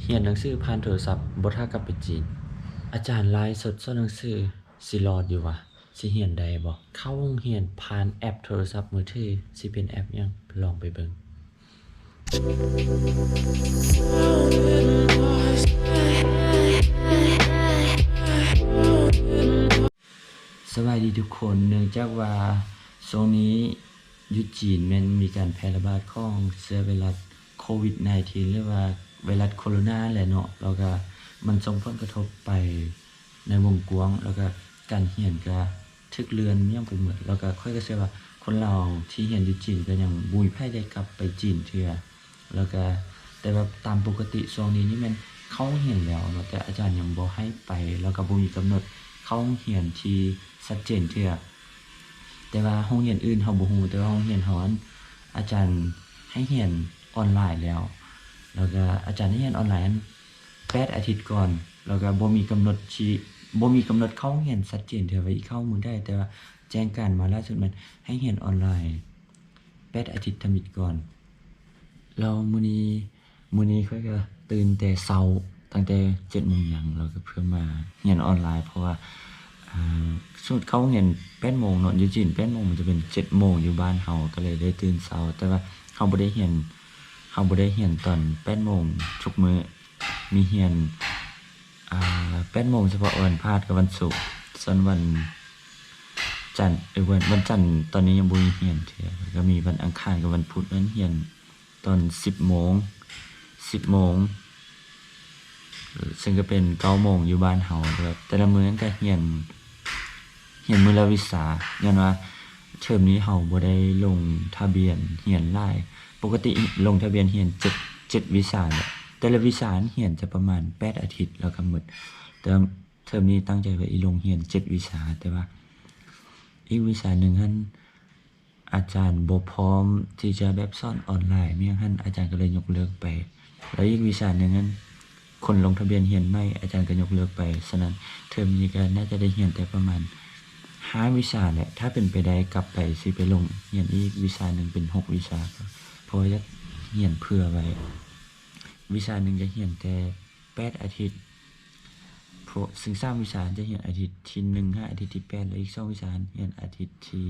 ຮຽນໜັງສືຜ່ານໂທລະສັບ ບໍ່ຖ້າກັບໄປຈີນ. ອາຈານລາຍສົດສອນໜັງສື ຊິລອດຢູ່ຫວາ? ຊິຮຽນໄດ້ບໍ່? ເຂົ້າໂຮງຮຽນຜ່ານແອັບໂທລະສັບມືຖື ຊິເປັນແອັບຫຍັງ? ລອງໄປເບິ່ງ. ສະບາຍດີທຸກຄົນ. ເນື່ອງຈາກວ່າຊ່ວງນີ້ຢູ່ຈີນແມ່ນມີການແຜ່ລະບາດຂອງເຊື້ອໄວຣັສໂຄວິດໜາຍທີນ ຫຼືວ່າໄວຣັສໂຄໂຣນາແຫຼະເນາະ, ແລ້ວກະມັນສົ່ງຜົນກະທົບໄປໃນວົງກວ້າງ, ແລ້ວກະການຮຽນກະຖືກເລື່ອນຫຍັງໄປໝົດ, ແລ້ວກະຂ້ອຍກະເຊື່ອວ່າຄົນລາວທີ່ຮຽນຢູ່ຈີນກະຍັງບໍ່ມີໃຜໄດ້ກັບໄປຈີນເທື່ອ. ແລ້ວກະ ແຕ່ແບບຕາມປົກກະຕິຊ່ວງນີ້ນີ້ແມ່ນເຂົ້າໂຮງຮຽນແລ້ວເນາະ, ແຕ່ອາຈານຍັງບໍ່ໃຫ້ໄປ ແລ້ວກະບໍ່ມີກຳນົດເຂົ້າໂຮງຮຽນທີ່ຊັດເຈນເທື່ອ. ແຕ່ວ່າໂຮງຮຽນອື່ນເຮົາບໍ່ຮູ້, ແຕ່ວ່າໂຮງຮຽນເຮົາຫັ້ນ ອາຈານໃຫ້ຮຽນອອນລາຍແລ້ວ, ແລ້ວກະອາຈານໃຫ້ຮຽນອອນລາຍຫັ້ນແປດອາທິດກ່ອນ, ແລ້ວກະບໍ່ມີກຳນົດທີ່ ບໍ່ມີກຳນົດເຂົ້າໂຮງຮຽນຊັດເຈນເທື່ອວ່າຊິເຂົ້າມື້ໃດ, ແຕ່ວ່າແຈ້ງການມາລ່າສຸດແມ່ນໃຫ້ຮຽນອອນລາຍ ແປດອາທິດທຳອິດກ່ອນ. ແລ້ວມື້ນີ້ ມື້ນີ້ຂ້ອຍກະຕື່ນແຕ່ເຊົ້າ ຕັ້ງແຕ່ເຈັດໂມງຫຍັງ ແລ້ວກະເພື່ອມາຮຽນອອນລາຍ ເພາະວ່າ ອ່າ ສົມມຸດເຂົ້າໂຮງຮຽນແປດໂມງເນາະ, ຢູ່ຈີນແປດໂມງ ມັນຈະເປັນເຈັດໂມງຢູ່ບ້ານເຮົາ, ກະເລີຍໄດ້ຕື່ນເຊົ້າ. ແຕ່ວ່າເຮົາບໍ່ໄດ້ຮຽນ ເຮົາບໍ່ໄດ້ຮຽນຕອນແປດໂມງທຸກມື້, ມີຮຽນ ອ່າ ແປດໂມງສະເພາະວັນພະຫັດກັບວັນສຸກ, ສ່ວນວັນຈັນ ເອີ ວັນ ວັນຈັນຕອນນີ້ຍັງບໍ່ມີຮຽນເທື່ອ, ແລ້ວກະມີວັນອັງຄານກັບວັນພຸດນັ້ນຮຽນຕອນສິບໂມງ ສິບໂມງ ເຊິ່ງກະເປັນເກົ້າໂມງຢູ່ບ້ານເຮົາ. ແບບແຕ່ລະມື້ນັ້ນກະຮຽນ ຮຽນມື້ລະວິຊາ ຍ້ອນວ່າເທີມນີ້ເຮົາບໍ່ໄດ້ລົງທະບຽນຮຽນຫຼາຍ. ປົກກະຕິລົງທະບຽນຮຽນເຈັດ ເຈັດວິຊາແຫຼະ, ແຕ່ລະວິຊາຫັ້ນຮຽນຈະປະມານແປດອາທິດ ແລ້ວກະໝົດ. ແຕ່ເທີມນີ້ຕັ້ງໃຈວ່າຊິລົງຮຽນເຈັດວິຊາ, ແຕ່ວ່າອີກວິຊາໜຶ່ງຫັ້ນ ອາຈານບໍ່ພ້ອມທີ່ຈະແບບສອນອອນລາຍ ມີຫຍັງຫັ້ນ ອາຈານກະເລີຍຍົກເລີກໄປ. ແລ້ວອີກວິຊາໜຶ່ງຫັ້ນ ຄົນລົງທະບຽນຮຽນໃໝ່ ອາຈານກະຍົກເລີກໄປ. ສະນັ້ນເທີມນີ້ກະໜ້າຈະໄດ້ຮຽນແຕ່ປະມານຫ້າວິຊາແຫຼະ, ຖ້າເປັນໄປໄດ້ກັບໄປຊິໄປລົງຮຽນອີກວິຊາໜຶ່ງເປັນຫົກວິຊາ ເພາະວ່າຢາກຮຽນເຜື່ອໄວ້. ວິຊາໜຶ່ງຈະຮຽນແຕ່ ແປດອາທິດ ເພາະ ຊຶ່ງສາມວິຊາຈະຮຽນອາທິດທີໜຶ່ງຫາອາທິດທີແປດ ແລະ ອີກສອງວິຊາຮຽນອາທິດທີ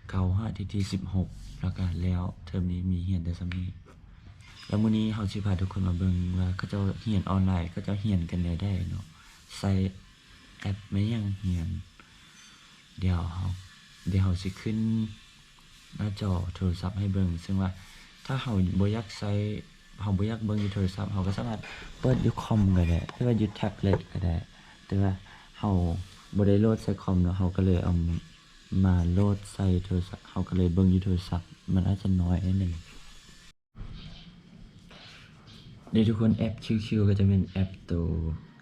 ເກົ້າຫາອາທິດທີສິບຫົກ ແລ້ວກະແລ້ວ. ເທີມນີ້ມີຮຽນແຕ່ສ່ຳນີ້. ແລ້ວມື້ນີ້ເຮົາຊິພາທຸກຄົນມາເບິ່ງວ່າເຂົາເຈົ້າຮຽນອອນລາຍ ເຂົາເຈົ້າຮຽນກັນແນວໃດເນາະ, ໃຊ້ແອັບແມ່ນຫຍັງຮຽນ. ດຽວເຮົາ ດຽວເຮົາຊິຂຶ້ນໜ້າຈໍໂທລະສັບໃຫ້ເບິ່ງ, ເຊິ່ງວ່າຖ້າເຮົາບໍ່ຢາກໃຊ້ ເຮົາບໍ່ຢາກເບິ່ງຢູ່ໂທລະສັບ ເຮົາກະສາມາດເປີດຢູ່ຄອມກະໄດ້ ຫຼືວ່າຢູ່ແທັບເລັດກະໄດ້, ແຕ່ວ່າເຮົາບໍ່ໄດ້ໂຫຼດໃສ່ຄອມເນາະ ເຮົາກະເລີຍເອົາມາໂຫຼດໃສ່ໂທລະສັບ ເຮົາກະເລີຍເບິ່ງຢູ່ໂທລະສັບ ມັນອາດຈະນ້ອຍໜ້ອຍໜຶ່ງ. ເດ ທຸກຄົນ ແອັບຄິວຄິວກະຈະແມ່ນແອັບໂຕ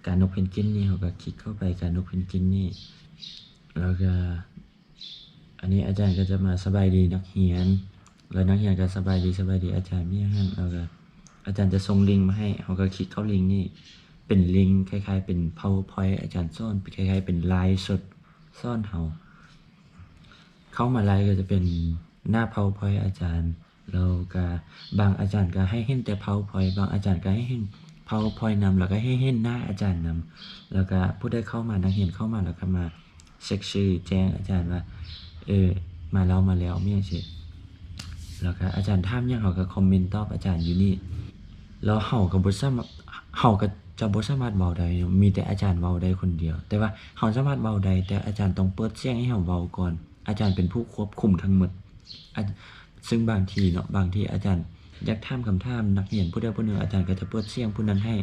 ການົກເພັນກວິນນີ້ ເຮົາກະຄລິກເຂົ້າໄປການົກເພັນກວິນນີ້ ແລ້ວກະ ອັນນີ້ອາຈານກະຈະມາສະບາຍດີນັກຮຽນ ແລ້ວນັກຮຽນກະສະບາຍດີ ສະບາຍດີອາຈານ ມີຫຍັງຫັ້ນ ແລ້ວກະອາຈານຈະສົ່ງລິງມາໃຫ້ ເຮົາກະຄລິກເຂົ້າລິງນີ້ ເປັນລິງຄ້າຍໆເປັນພາວເວີພອຍ ອາຈານສອນ ເປັນຄ້າຍໆເປັນລາຍສົດສອນເຮົາ. ເຂົ້າມາໄລກະຈະເປັນໜ້າພາວເວີພອຍອາຈານ ແລ້ວກະບາງອາຈານກະໃຫ້ເຫັນແຕ່ພາວເວີພອຍ ບາງອາຈານກະໃຫ້ເຫັນພາວເວີພອຍນຳ ແລ້ວກະໃຫ້ເຫັນໜ້າອາຈານນຳ ແລ້ວກະຜູ້ໃດເຂົ້າມາ ນັກຮຽນເຂົ້າມາ ແລ້ວກະມາເຊັກຊື່ແຈ້ງອາຈານວ່າ ເອີ ມາແລ້ວ ມາແລ້ວ ມີຫຍັງຊີ້ ແລ້ວກະອາຈານຖາມຫຍັງ ເຮົາກະຄອມເມັນຕອບອາຈານຢູ່ນີ້ ແລ້ວເຮົາກະບໍ່ສາມາດ ເຮົາກະຈະບໍ່ສາມາດເວົ້າໄດ້ເນາະ ມີແຕ່ອາຈານເວົ້າໄດ້ຄົນດຽວ ແຕ່ວ່າເຮົາສາມາດເວົ້າໄດ້ ແຕ່ອາຈານຕ້ອງເປີດສຽງໃຫ້ເຮົາເວົ້າກ່ອນ ອາຈານເປັນຜູ້ຄວບຄຸມທັງໝົດ ອາ ຊຶ່ງບາງທີເນາະ ບາງທີອາຈານຢາກຖາມຄຳຖາມນັກຮຽນຜູ້ໃດຜູ້ໜຶ່ງ ອາຈານກະຈະເປີດສຽງຜູ້ນັ້ນໃຫ້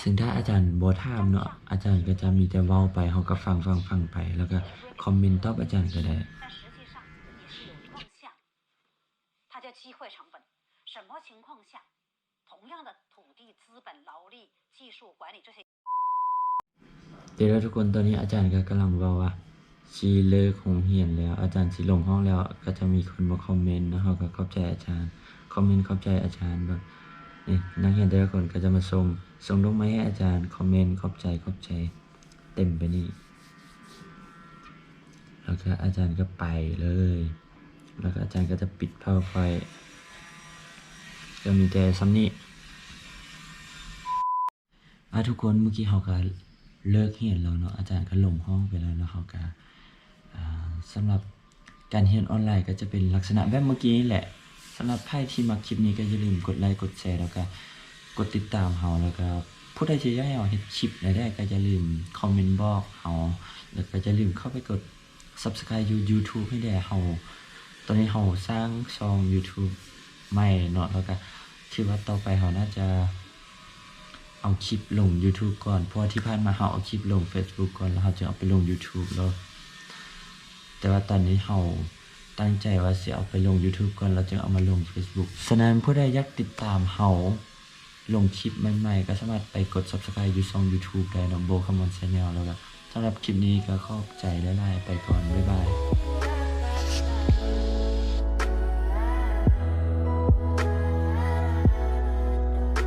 ຊຶ່ງຖ້າອາຈານບໍ່ຖາມເນາະ ອາຈານກະຈະມີແຕ່ເວົ້າໄປ ເຮົາກະຟັງໆໄປ ແລ້ວກະຄອມເມັນຕອບອາຈານກະໄດ້. 它叫机会成本。什么情况下 同样的土地、资本、劳力、技术、管理这些。 ເດ ທຸກຄົນ ຕອນນີ້ອາຈານກະກຳລັງເວົ້າວ່າຊິເລີກໂຮງຮຽນແລ້ວ ອາຈານຊິລົງຫ້ອງແລ້ວ ກະຈະມີຄົນມາຄອມເມັນເນາະ ເຮົາກະຂອບໃຈອາຈານ ຄອມເມັນຂອບໃຈອາຈານ ເບິ່ງ ນີ້ ນັກຮຽນແຕ່ລະຄົນກະຈະມາສົ່ງ ສົ່ງດອກໄມ້ໃຫ້ອາຈານ ຄອມເມັນຂອບໃຈ ຂອບໃຈ ເຕັມໄປນີ້ ແລ້ວກະອາຈານກະໄປເລີຍ ແລ້ວກະອາຈານກະຈະປິດພາວເວີພອຍ ກະມີແຕ່ສ່ຳນີ້. ອ່າ ທຸກຄົນ ມື້ກີ້ເຮົາກໍເລີກຮຽນແລ້ວເນາະ ອາຈານກໍລົງຫ້ອງໄປແລ້ວ ແລ້ວເຮົາກໍ ອ່າ ສຳລັບການຮຽນອອນລາຍກໍຈະເປັນລັກສະນະແບບມື້ກີ້ນີ້ແຫຼະ. ສຳລັບໃຜທີ່ມັກຄລິບນີ້ກໍຢ່າລືມກົດໄລກົດແຊ ແລ້ວກໍກົດຕິດຕາມເຮົາ ແລ້ວກໍຜູ້ໃດທີ່ຢາກໃຫ້ເຮົາເຮັດຄລິບແນວໃດກໍຢ່າລືມຄອມເມັນບອກເຮົາ ແລ້ວກໍຢ່າລືມເຂົ້າໄປກົດ Subscribe ຢູ່ YouTube ໃຫ້ແດ່ເຮົາ. ຕອນນີ້ເຮົາສ້າງຊ່ອງ YouTube ໃໝ່ເນາະ ແລ້ວກະຄິດວ່າຕໍ່ໄປເຮົາໜ້າຈະເອົາຄລິບລົງ YouTube ກ່ອນ ເພາະວ່າທີ່ຜ່ານມາເຮົາເອົາຄລິບລົງ Facebook ກ່ອນ ແລ້ວເຮົາຈຶ່ງເອົາໄປລົງ YouTube ເນາະ. ແຕ່ວ່າຕອນນີ້ເຮົາຕັ້ງໃຈວ່າຊິເອົາໄປລົງ YouTube ກ່ອນ ແລ້ວຈຶ່ງເອົາມາລົງ Facebook. ສະນັ້ນ ຜູ້ໃດຢາກຕິດຕາມເຮົາ ລົງຄລິບໃໝ່ໆ ກໍສາມາດໄປກົດ Subscribe ຢູ່ຊ່ອງ YouTube ໄດ້ເນາະ Bo Kamon Channel. ແລ້ວກໍສຳລັບຄລິບນີ້ກໍຂອບໃຈຫຼາຍໆ ໄປກ່ອນ ບາຍບາຍ.